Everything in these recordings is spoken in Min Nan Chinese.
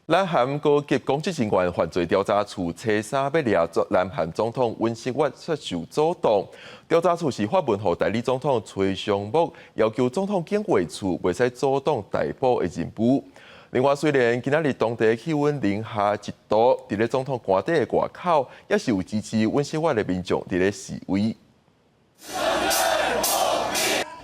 南韓高級公職人員犯罪調查處初三欲掠南韓總統尹錫悅說受阻擋。調查處是發文予代理總統崔尚木，要求總統警衛處袂使阻擋逮捕的任務。另外，雖然今仔日當地氣溫零下1度，佇咧總統官邸的外口，也是有支持尹錫悅的民眾佇咧示威。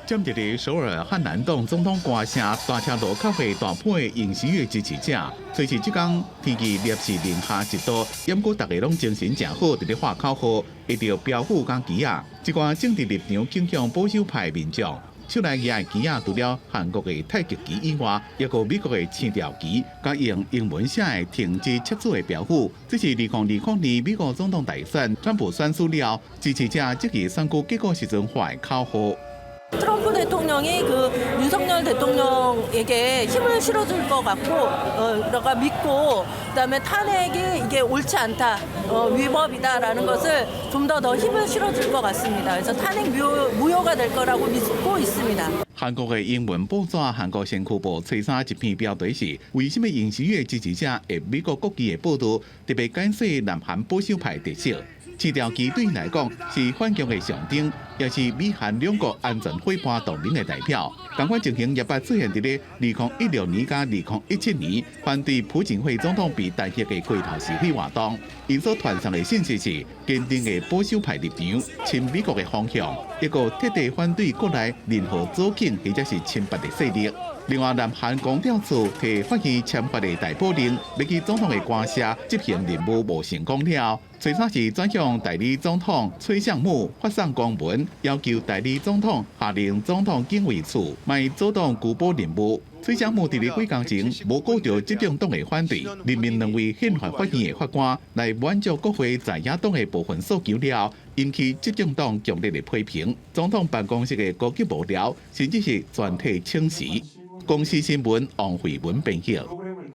佔佇咧首爾漢南洞總統官舍大車路口的大批尹錫悅支持者，雖是這工天氣攝氏零下一度，毋過大家攏精神誠好，佇咧喊口號，挃著標語佮旗仔。這寡政治立場傾向保守派民眾，手內舉的旗仔，除了韓國的太極旗以外，抑閣美國的星條旗，佮用英文寫的停止撤資的標語。這是2020年美國總統大選，川普選輸了，支持者質疑選舉結果時陣喊的口號。 트럼프 대통령이 그 윤석열 대통령에게 힘을 실어줄 것 같고, 그러니까 믿고, 그다음에 탄핵이 이게 옳지 않다, 위법이다라는 것을 좀 더 더 힘을 실어줄 것 같습니다. 그래서 탄핵 무효가 될 거라고 믿고 있습니다. 韓國的英文報紙《韓國先驅報》初三一篇標題是：為什麼尹錫悅支持者挃美國國旗的報導，特別解釋南韓保守派特色。星條旗對𪜶來講是反共的象徵，也是美韓兩國安全夥伴同盟的代表。仝款情形也捌出現佇咧2016年佮2017年反對朴槿惠總統被彈劾的街頭示威活動。𪜶所傳送的信息是堅定的保守派立場、親美國的方向，抑閣徹底反對國內任何左傾或者是親北的勢力。另外，南韓公調處提法院簽發的逮捕令，欲去總統的官舍執行任務無成功了。初三是轉向代理總統崔尚木發送公文，要求代理總統下令總統警衛處莫阻擋拘捕任務。崔尚木佇咧幾工前無顧著執政黨的反對，任命兩位憲法法院的法官來滿足國會在野黨的部分訴求了，引起執政黨強烈的批評。總統辦公室的高級幕僚甚至是全體請辭。公視新聞王慧文編譯。